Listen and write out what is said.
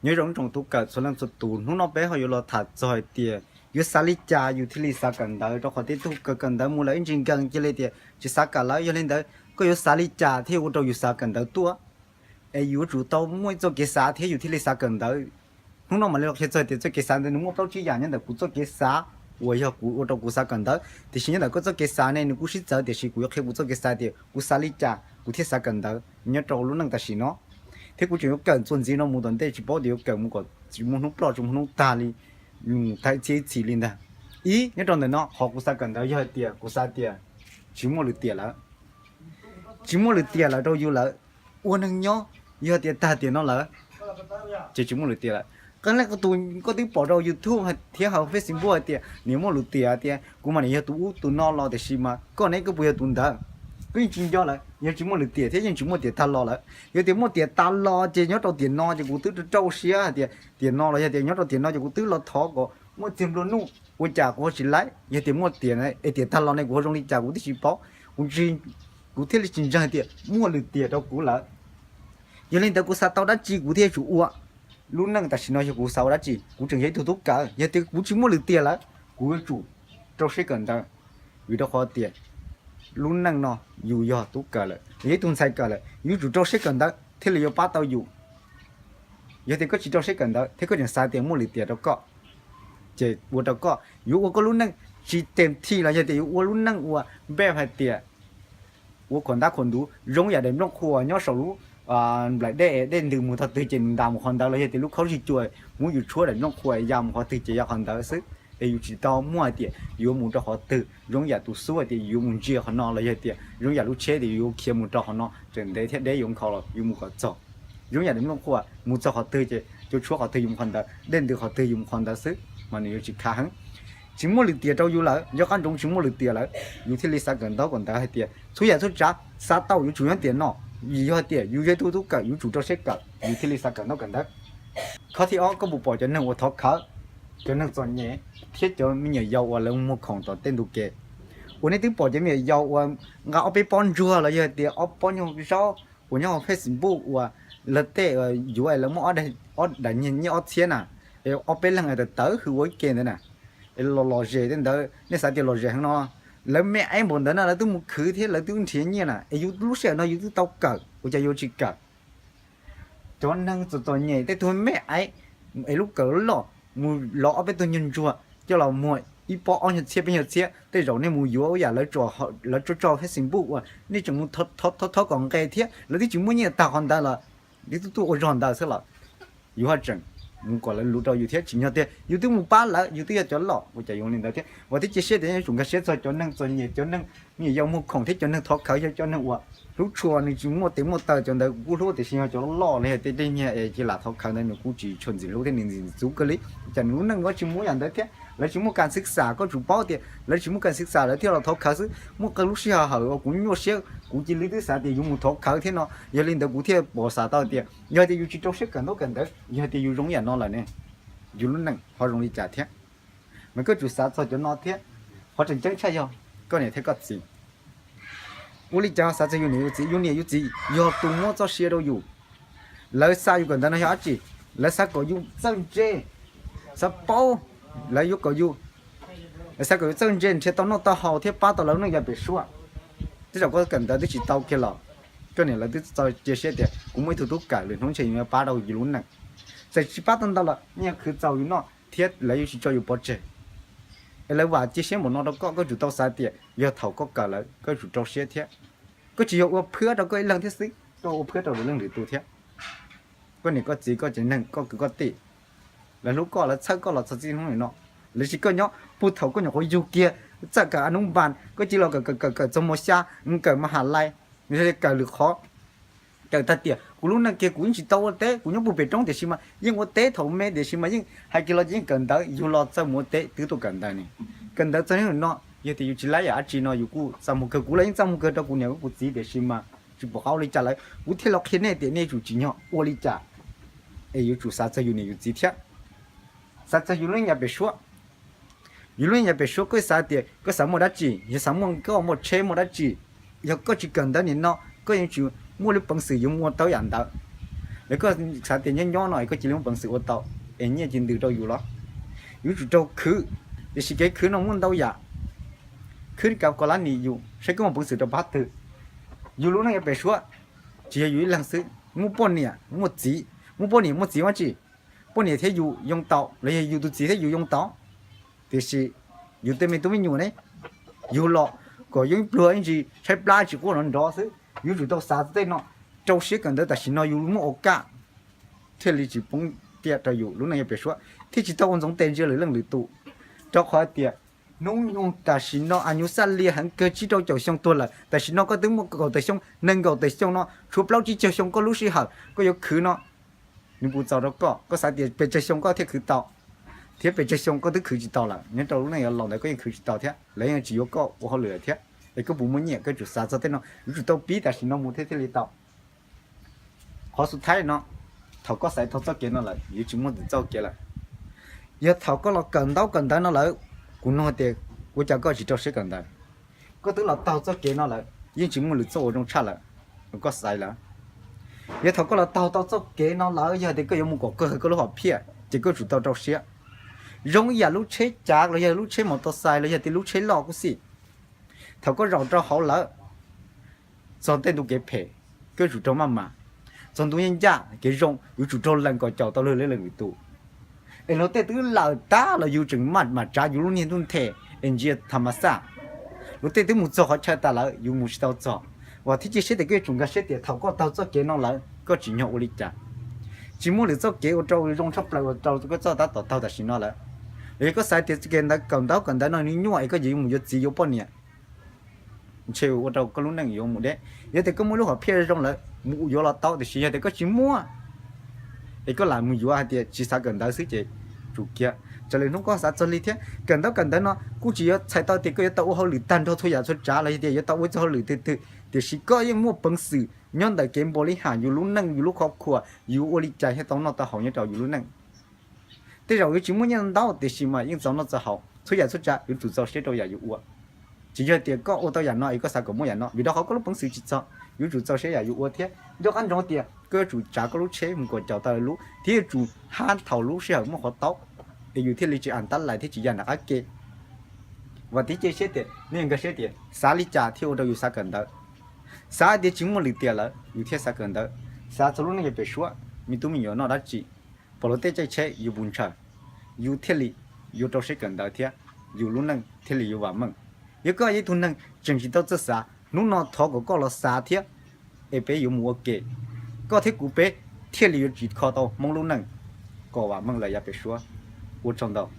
Nyob zoo ib tsoom tub kawm txhua leej txhua tus, hnub no peb ho yuav los tham txog hais tias yuav xav li cas yus thiaj li xav kawm ntawv, rau qhov tej tug kawm kawm ntawv mus lawm ib ntsis nkees cia li tias tsis xav kawm lawm. Yog li ntawd, koj yuav xav li cas thiaj ua rau yus xav kawm ntawv tuaj? Es yuav tsum tau muaj ib txoj kev xav thiab yus thiaj li xav kawm ntawv. Hnub no mam li los qhia txog tias txoj kev xav ntawd nws muaj plaub tsib yam nyob ntawm kuv txoj kev xav uas yog kuv ua rau kuv xav kawm ntawv. Tiam sis nyob ntawm koj txoj kev xav ne nws kuj sib txawv, tiam sis kuv yuav qhia kuv txoj kev xav tias kuv xav li cas kuv thiaj xav kawm ntawv nyob rau lub neej tam sim no. Thiab kuv tseem yuav kawm txuas ntxiv no mus tom ntej, tsis paub tias yuav kawm mus kom tsis muaj hnub ploj tsis muaj hnub tag li, tag ib txhiab ib txhis li ntag. Ib, nyob rau ntawm no qhov kuv xav kawm ntawv yog hais tias kuv xav tias tsis muaj lwm tiam lawm. Tsis muaj lwm tiam lawm rau yus lawm. Ua neeg nyob yog tias tag tiam no lawm ces tsis muaj lwm tiam lawm. Qee leej qee tus koj twb pom rau YouTube thiab hauv Facebook hais tias nws muaj lwm tiam tias kuv mas nws yog tus ub tus no los, tiam sis mas koj ne koj puas yog tus ntawd? Koj yeej tsis nco lawm, yog tsis muaj lwm tiam thiab yeej tsis muaj tiam tag los lawm. Yog tias muaj tiam tag los ces nyob rau tiam no ces kuv twb rau rau siab hais tias tiam no los yog tias nyob rau tiam no ces kuv twb los thov kom muaj txiag nplua nuj, ua cas kuv ho tsis laib? Yog tias muaj tiam es tiam tag los ne kuv ho zoo li cas kuv twb tsis paub. Kuv tsis, kuv thiaj li tsis ntseeg hais tias muaj lwm tiam rau kuv lawm. Yog li ntawd kuv xav tau dab tsi kuv thiaj yuav tsum ua. Lub neej tam sim no yog kuv xav ua dab tsi, kuv tseem yog ib tug tub kawm, yog tias kuv tsis muaj lwm tiam lawm kuv yuav tsum rau siab kawm ntawv. Vim rau qhov tias lub neej no yus yog tub kawm lawm, yog ib tug ntxhais kawm lawm, yus yuav tsum rau siab kawm ntawv thiaj li yuav pab tau yus. Yog tias koj tsis rau siab kawm ntawv thiab koj tseem xav tias muaj lwm tiam rau koj, ces ua rau koj yuav ua koj lub neej tsis tes thi los yog tias yuav ua lub neej ua npej hais tias ua khuam ntab khuam ntuv zoo yam daim nplooj qhuav nyob saum lub nplaim dej, dej ntws mus tog twg ces nws ntas mus qhov ntawd, los yog tias lub khaub zig cua muab yus tshuab daim nplooj qhuav ya mus qhov twg ces ya qhov ntawd xwb. Es yus tsis tau muaj hais tias yuav mus rau qhov twg, zoo yam tus xub hais tias yuav mus ntsia qhov no los yog tias zoo yam lub tsheb tias yuav khiav mus rau qhov no, tseem ntev thiab deb yuav nkhaus los yuav mus kom txog. Zoo yam daim nplooj qhuav mus txog qhov twg ces cua tshuab qhov twg yuav mus qhov ntawd, dej ntws qhov twg yuav mus qhov ntawd xwb, mas nws yuav tsis khav heev. Tsis muaj lwm tiam rau yus lawm, nco qab ntsoov tsis muaj lwm tiam lawm, yus thiaj li xav kawm ntaub kawm ntawv hais tias txhua yam txhua tsav xav tau yuav tsum nyob tiam no. Vim yog hais tias yus yog ib tug tub kawm yuav tsum rau siab kawm yus thiaj li xav kawm ntaub kawm ntawv. Qhov thib ob, koj puas pom cov neeg uas thov khawv, cov neeg txom nyem thiab cov me nyuam yaus uas lawv muag khoom tom tej ntu ke? Uas nej twb pom cov me nyuam yaus uas nqa ob peb pob ntsuag los yog tias ob pob nyuag zaub uas nyob hauv Facebook uas lawv tej yuav lawv muab ob daim nyiaj ob txhiab na, es ob peb leeg tawv tawv hws ua ib ke ntawd na, es los lom zem tej ntawd, nej xav tias lom zem heev no, lawv me aib npaum ntawd na lawv twb mus khwv thiab lawv twb nrhiav nyiaj na, es yus lub sij hawm no yus twb tau kawm ua cas yuav tsis kawm? Cov neeg txom txom nyem tej tug me aib es lub kawm loj mus lov ob peb tug nyuag ntsuag coj los muag ib pob ob nyuag txhiab peb nyuag txhiab, tej zaum nej mus yuav ua yam lawv tso tso Facebook uas nej tseem mus thov thov kom nqe thiab lawv twb tsis muaj nyiaj tag qhov ntawd los, twb tuaj ua zog ntawd xwb los, yus ho tseem mus kom lawv luv rau yus thiab tsim nyog tias yus twb mus pab lawv, yus twb yog cov loj ua cas yuav li ntawd thiab. Uas thiab cia siab tias yuav tsum nkag siab txog cov neeg txom nyem, cov neeg me nyuam yaus muag khoom thiab cov neeg thov khawv, yog cov neeg uas hlub tshua nws tsis muaj tes muaj taw, cov ntawd kuv kuj hlub, tiam sis yog cov loj los yog tej dej nyiag es cia lam thov khawv ntawd nws kuj tsis tshua ntxim hlub thiab nws ntxim ntxim txuv kawg li. Cas nws lub neej koj tsis muaj yam ntawd thiab, lawv tsis muaj kas xwb xas, koj tsum paub tias lawv tsis muaj kas xwb xas lawv thiaj los thov khawv xwb. Muaj qee lub sij hawm uas kuv nyuaj siab kuv cia li twb xav tias yuav mus thov khawv thiab no, yog li ntawd kuv thiaj pom xav tau tias yog tias yus tsis rau siab kawm ntaub kawm ntawv, yog tias yus zoo yam no lawm ne, yus lub neej ho zoo li cas thiab? Mas koj tsum xav txog cov no thiab. Qhov tseem ceeb tshaj yog koj niam thiab koj txiv. Ua li cas xav txog yus niam yus txiv? Yus niam yus txiv yog tus muab txoj sia rau yus. Lawv xa yus kawm ntawv no yog dab tsi? Lawv xav kom yus txawj ntse, xav paub, lawv yuav kom yus, lawv xav kom yus txawj ntse nrhiav tau noj tau haus thiab pab tau lawv neej yav pem suab. Tej zaum koj kawm ntawv twb tsis tau kiag los koj niam lawv twb txo cia siab tias kuv muaj ib tug tub kawm lwm hnub ntshe yus yuav pab rau yus lub neej. Txawm tsis pab tau ntau los yeej yog khwv txaus yus noj thiab lawv yuav tsis tso yus pov tseg. Es lawv vam cia siab npaum no rau koj, koj tsum tau xav tias yog thaum koj kawm lawm koj tsum rau siab thiab. Koj tsis yog ua phwab rau koj ib leeg thiab xwb, koj ua phwab rau lwm leej lwm tus thiab. Koj niam koj txiv, koj tsev neeg, koj kwv koj tij, lawv hlub koj, lawv txhawb koj los txog txij hnub nim no. Lawv tsis koj nyob puag thaum koj nyuam qhuav yug kiag, txawj kawm a nub npas, koj cia los kawm kawm kawm kawm txog mos xya, kawm mas ha lais, kawm lwm qhov. Kawm tag tias kuv lub neej kiag kuv yeej tsis tau ua teb, kuv nyob puag pem roob tiam sis mas yeej ua teb, thaum me tiam sis mas yeej hais kiag los ces yeej kawm ntawv, yug los txawj mus ua teb twb tuaj kawm ntawv ne. Kawm ntawv txog hnub no yog tias yus tsis laib yam dab tsi no yus kuj txaj muag kawg, kuv los yeej txaj muag kawg rau kuv niam kuv txiv tiam sis mas tsis pom qab ua li cas lawm, kuv thiaj los qhia nej tias nej yuav tsum tsim nyog ua li cas es yuav tsum xav txog yus niam yus txiv thiab xav txog yus lub neej yav pem suab. Yus lub neej yav pem suab koj xav tias koj xav muaj dab tsi, yog xav muaj nkoj muaj tsheb muaj dab tsi, yog koj tsis kawm ntawv nim no koj yuav tsum muaj lub peev xwm yuav mus ua tau yam ntawd. Es koj xav tias nyob nyob no es koj cia li muaj peev xwm ua tau, es nyiaj cia li ntws rau yus los? Yuav tsum raug khwv. Tiam sis kev khwv no muaj ntau yam. Khwv kav kom lab nim yus, saib koj muaj peev xwm rau pab twg. Yus lub neej yuav pem suab, tsis yog yus ib leeg xwb, muaj poj niam muaj txiv. Muaj poj niam muaj txiv ua tsi? Poj niam thiab yus yoo tau los yog yus tus txiv thiab yus yoo tau. Tiam sis yus tej me tub me nyuam ne, yus los kom yeej ib pluag ib ntsis tshaib plab tsis quaj nrov nrov xwb. Yuav tsum tau xav tej no, rau siab kawm ntawv tam sim no yus muaj ua kaj, thiaj li tsis poob tiam rau yus lub neej yuav pem suab, thiaj tsis tau ua ntxoov tes ntsia lwm leej lwm tus. Rau qhov tias hnub nyoog tam sim no a nyuv xaj lia heev kawg, tsib rau caum xyoo tuag lawm, tam sim no koj twb muaj kaum tawm xyoo nees nkaum tawm xyoo no, tshuav plaub tsib caug xyoo koj lub sij hawm koj yuav khwv no, nws puas txaus rau koj? Koj xav tias pes tsawg xyoo koj thiaj khwv tau, thiab pes tsawg xyoo koj twb khwv tsis tau lawm, nyob rau lub neej yuav laus ntawd koj yeej khwv tsis tau thiab, lawv yeej tsis yuav koj ua hauj lwm thiab. Es koj puas muaj nyiaj? Koj yuav tsum xav txog tej no, yuav tsum tau pib tam sim no mus thiaj thiaj li tau. Qhov xub thawj no, thaum koj xaiv taug txoj kev no lawm yuav tsis muaj lwm txoj kev lawm. Yog thaum koj los kawm ntaub kawm ntawv no lawm, kuv nug tias ua cas koj tsis rau siab kawm ntawv? Koj twb los taug txoj kev no lawm yeej tsis muaj lwm txoj uas zoo tshaj lawm, koj xaiv lawm. Yog thaum koj los taug tau txoj kev no lawm, yog tias koj yuav mus kom kawg koj lub hom phiaj ces koj tsum tau rau siab. Zoo ib yam lub tsheb cav los yog lub tsheb mos tos xais los yog tias lub tsheb loj kuj xij, thaum koj zaum rau hauv lawm, txog tej ntu kev phem, koj tsum raug maj mam. Txog ntu yeej ncaj kev zoo, yuav tsum raug lees kom caum tau lwm leej lwm tus. Es luag tej twb lawm tag los yus tseem maj mam tsav yus lub niag ntuj nthe es ntsia tham mas xaj. Luag tej twb mus txog qhov chaw tas lawm yus mus tsis tau txog. Vam thiab cia siab tias koj yuav tsum nkag siab tias thaum koj taug txoj kev no lawm koj tsim nyog ua li cas. Tsis muaj lwm txoj kev ua rau zoo tshaj plaws ua rau koj txoj tab tom taug tam sim no lawm. Yog koj xav tias txoj kev ntawd kawm ntaub kawm ntawv no nws nyuaj es koj yuav mus yuav txiv yuav poj niam, ntshe ua rau koj lub neej yuav mus deb. Yog tias koj muaj lub hom phiaj zoo lawm mus yuav los tau, tiam sis yog tias koj tsis muaj es koj lam mus yuav hais tias tsis xav kawm ntawv xwb ces tsum kiag. Raws li hnub koj xav txog li thiab, kawm ntaub kawm ntawv no kuj tsis yuav txhais tau tias koj yuav tau ua hauj lwm tag nrho txhua yam txhua tsav los yog tias yuav tau ua txoj hauj lwm twg twg, tiam sis koj yeej muaj peev xwm nyob ntawm kev npaum li hais yus lub neej yus lub khov khuas yus ua li cas thiaj tau noj tau haus nyob rau yus lub neej. Tej zaum yuav tsis muaj nyiaj ntau tiam sis mas yeej txaus noj txaus haus, txhua yam txhua tsav yuav tsum txaus siab rau yam yus ua. Tsis yog tias koj ua tau yam no es koj xav kom muaj yam no, vim rau qhov koj lub peev xwm tsis txog, yuav tsum txaus siab yam yus ua thiab. Nco qab ntsoov tias koj yuav tsum tsav koj lub tsheb mus kom caum tau lub thiab yuav tsum hab thaum lub sij hawm muaj qhov taub es yus thiaj li tsis am tab lais thiab tsis ya nram qab ke. Vam thiab cia siab tias nej nkag siab tias xav li cas thiaj ua rau yus xav kawm ntawv. Xav tias tsis muaj lwm tiam lawm yus thiaj xav kawm ntawv. Xav txog lub neej yuav pem suab, me tub me nyuam noj dab tsi, pom luag tej caij tsheb yus puas ntshaw, yus thiaj li yuav rau siab kawm ntawv thiab yus lub neej thiaj li yuav vam meej. Yog koj yog ib tug neeg tseem tsis tau txawj xav, hnub no thov kom koj los xav thiab, es peb yuav mus ua ke, koj thiab kuv peb thiaj li yuav tsim kho tau Hmoob lub neej kom vam meej lawm yav pem suab. Ua tsaug ntau.